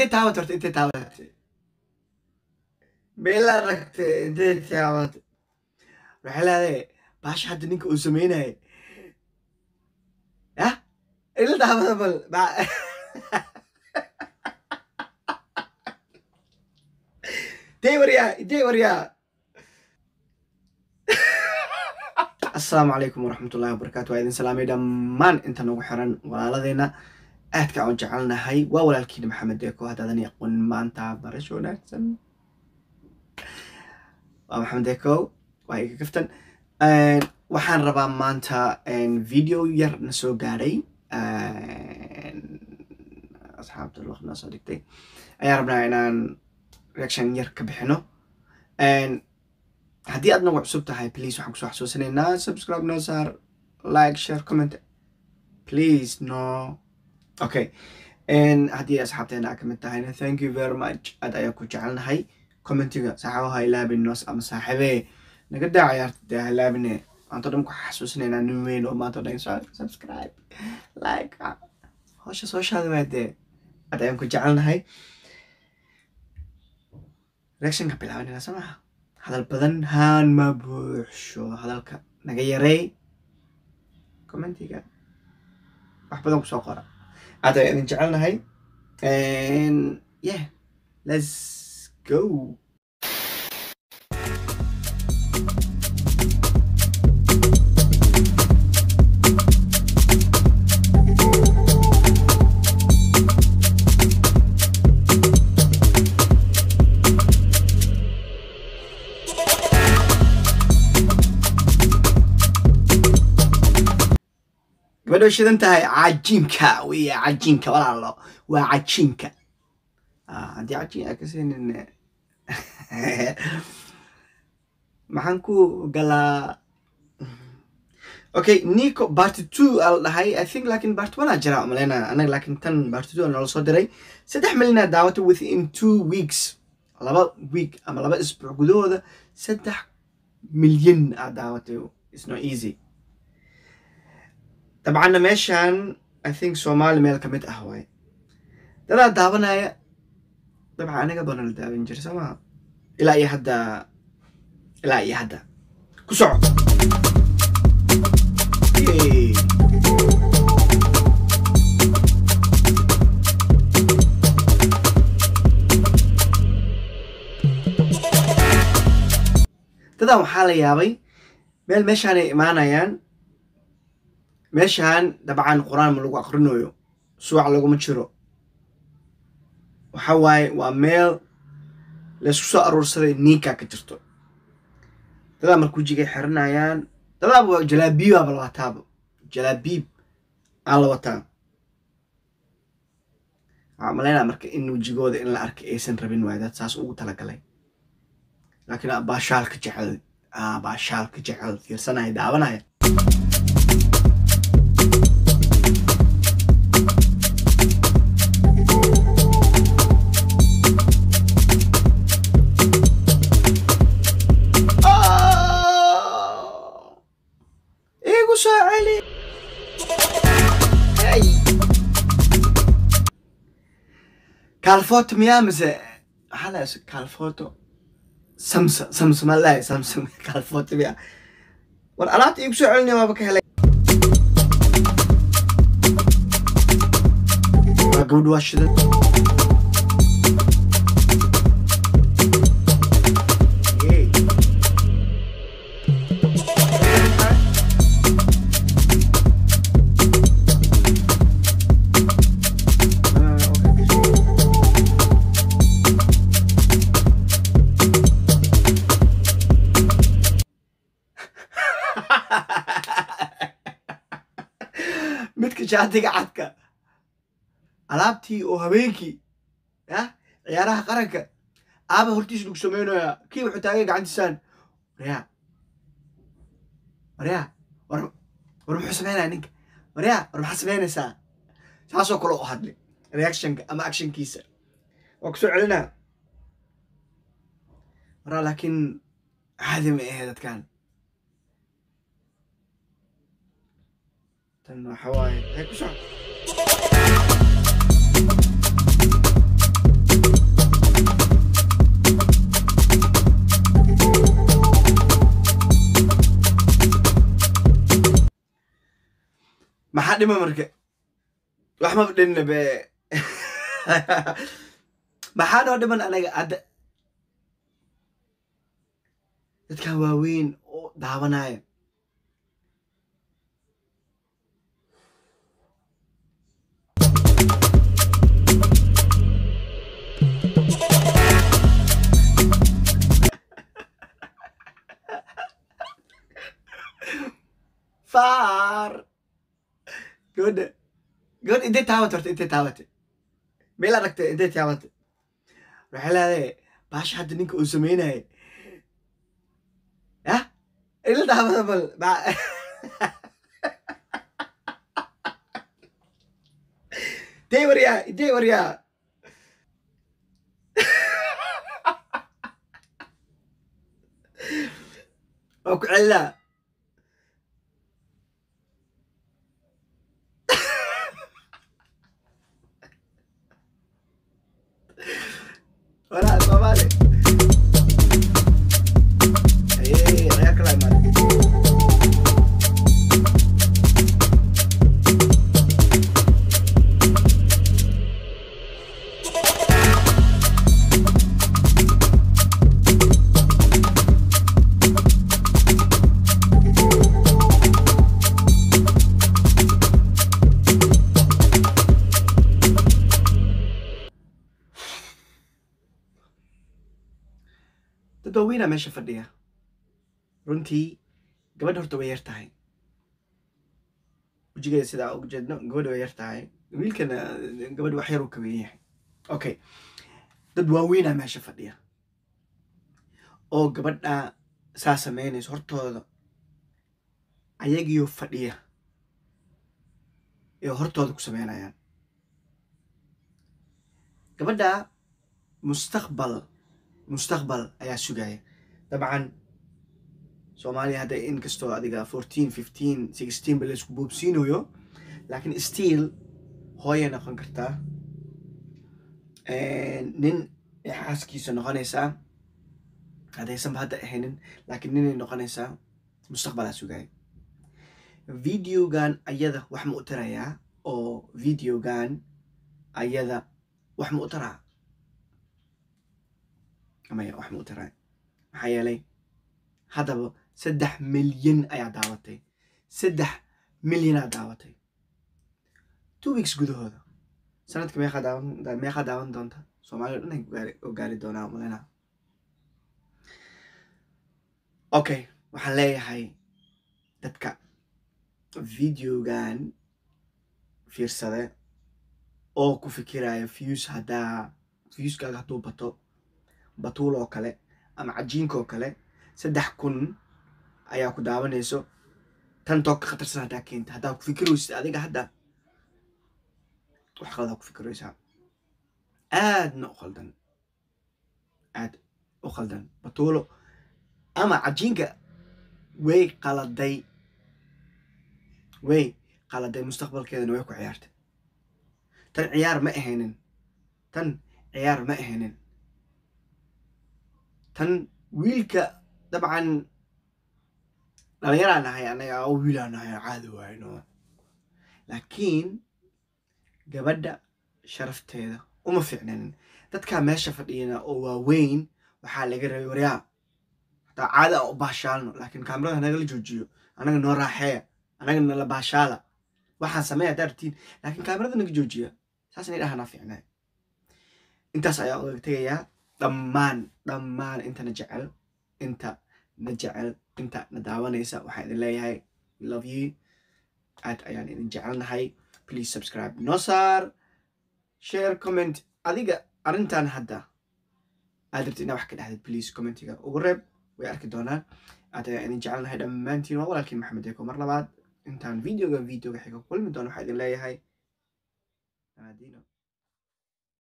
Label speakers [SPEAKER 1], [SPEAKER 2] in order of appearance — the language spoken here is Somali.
[SPEAKER 1] Intay taabat horta, intay taabatay meel aragtay, intay taabatay. Waxay leedahay baasha hadda ninka uu sameynayay yah ila taabada bal. Intay waryaa, intay waryaa. Asalaamu calaykum waraxmatullahi wabarakaatu. Waa idin salaamay dhammaan inta nagu xiran, walaaladeena aadka aan jecelnahay. Waa walaalkiina Maxamed Deeko. Haddaadan aqoon, maanta barasho wanaagsan. Waa Maxamed Deeko, waa iga kaftan. Waxaan rabaa maanta video yar na soo gaadhay, asxaabta luqna soo dhigtay ayaan rabnaa inaan reaction yar ka bixino. Haddii aad nagu cusub tahay, please, waxaan kusoo xasuusinaynaa subscribe noo saar, like, share, comment, please. No, okay. Haddii asxaabteena aa kamid tahayna, thank you very much, aad ayaa ku jecelnahay. Commentiga saaxiibaha ilaabin nos ama saaxiibee naga daa ciyaarta dee, ha ilaabine. Maanta o dhan ku xasuusinaynaa nin weyn oo maanta o dhan subscribe, like, howsha soo shaada waa dee. Aad ayaan ku jecelnahay. Reactionka bilaabanayna soo maha. Hadal badan haan ma buuxsho, hadalka naga yareey, commentiga wax badan kusoo qora. Aad ayaan idin jecelnahay. Yeah, let's go. Gabadha way shidan tahay. Cajiinka wey, cajiinka walaalo, waa cajiinka. Haddii cajiin aa ka siinin, maxaan ku galaa? Okay, Nico part 2 aa la dhahay, I think, laakin part 1 aa jira umaleyna anaga, laakin tan part 2 aa noola soo diray. 3 milyan aa daawatay within 2 weeks, 2 week ama 2 isbuuc gudahooda 3 milyan aa daawatay. It's not easy. Dabcanna meeshan I think Soomaali meel ka mid ah waay, dadaa daawanaya. Dabcan aniga bana la daawan jira soo maha. Ilaa iyo hadda, ilaa iyo hadda ku soco. Yay. Dadan waxaa la yaabay meel meeshaanay imaanayaan. Meeshaan dabcan Qur-aan ma lagu aqrinayo, suwac laguma jiro. Waxa waaye waa meel laysku soo aruursaday, ninka ka jirto. Dadaa marka wejigay xiranayaan, dadaaba waa jalaabiibaaba la wataaba, jalaabiib aan la wataa. Waxaa malaynaa marka in wejigooda in la arkay aysan rabin waay, dad saas ugu talagalay. Laakiin baashaalka jecel, baashaalka jecel, fiirsanaya, daawanaya. Oh! Igu soo celi. Hey! Kaalfoto miyaa mise maxaa la kaalfoto samsa samsa ma lahay samsam kaalfoto miyaa? War alaabta iigu soo celinaya, waaba ka helay. Waa gabadhu, waa shidan. Hey. Okay. Midka jaatiga cadka, alaabtii oo habeenkii yah ciyaaraha qaranka aaba hortiis lagu samaynayaa, kii wuxuu taagan gacantiisaan. Waryaa, waryaa, war war, muxuu samaynaya ninka? Waryaa, war maxaa samaynaysaa? Saasoo kale u hadlay. Reactionka ama actionkiisa waa kusoo celinaa waraa, laakiin caadi ma ahe dadkan. Tan waxa waaye, hay ku soco. Maxaa dhima marka? Wax maba dhinna be. Maxaa noo dhiman anaga hadda? Dadkan waaweyn oo daawanaya. Faar gabadha, gabadha intay taabatay horta, intay taabatay meel aragtay, intay taabatay waxay leedahay baasha hadda ninka uu sameynayay yah ila daawada bal. Intay waryaa, intay waryaa. Waa ku celinaa. Walaa Soomaali ayey ciyaar kala imaatay. Dad waaweynaa meesha fadhiya. Runtii gabadha horta way yar tahay, wejigeeda sidaa ugu jeedno gabadha way yar tahay, wiilkana gabadha wax yar uu ka weyn yahay. Okay, dad waaweynaa meesha fadhiya oo gabadha saa sameynayso hortooda, ayagiyo fadhiya ee hortooda ku sameynayaan. Gabadha mustaqbal ayaa sugaya. Dabcan Soomaaliya hadda inkastoo adiga 14, 15, 16 ba laysku boobsiinayo, laakiin still hooyay noqon kartaa, nin ay xaaskiisa noqonaysaa haddaysanba hadda ahaynin, laakiin ninay noqonaysaa, mustaqbalaa sugaya. Videogan ayada wax ma u tarayaa? Oo videogan ayada wax ma u taraa? Maya, wax ma u taraa. Maxaa yeelay haddaba 3 milyan ayaa daawatay, 3 milyanaa daawatay 2 weeks gudahooda. Sanadka meeqaa daawan, meeqaa daawan doonta? Soomaaliya o dhan ay oo gaari doonaa malena. Okay, waxaan leeyahay dadka videogan fiirsade oo ku fikiraya views, haddaa viewskaaga hadduu bato Batuul oo kale ama Cajiinka oo kale, 3000 ayaa ku daawanayso, tan too ka khatarsan haddaa keenta, haddaa ku fikiraysid adiga hadda wax qaldaa ku fikiraysaa, aadna u qaldan, aad u qaldan. Batuulo ama Cajiinka way qaladay, way qaladay, mustaqbalkeedana way ku ciyaartay. Tan ciyaar ma ahaynin, tan ciyaar ma ahaynin. Tan wiilka dabcan dhalinyaraa nahay anaga oo wiilaa nahay, caadi waayno, laakiin gabadha sharafteeda uma fiicnanin. Dadkaa meesha fadhiyana oo waaweyn waxaa laga rabay, waryaa, hataa caadi aan u baashaalno, laakiin kaamirada nagala joojiyo, anaga noo raaxeeya, anaga nala baashaala, waxaan sameeya haddaa rabtiin, laakiin kaamirada naga joojiya, saas inay dhahanaa fiicnay. Intaas ayaa uga tegayaa dhammaan intana jecel, inta na jecel, inta na daawanaysa. Waxaan idin leeyahay we love you, aad ayaan idin jecelnahay. Please subscribe noo saar, share, comment. Adiga arrintan hadda aad rabtid inaa wax ka dhexdid, please commentiga ugu reeb, way arki doonaan. Aad ayaan idin jecelnahay dhammaantiin. Waa walaalkiin Maxamed Eko. Mar labaad intaan videoga xiga kulmi doono, waxaa idin leeyahay naadino.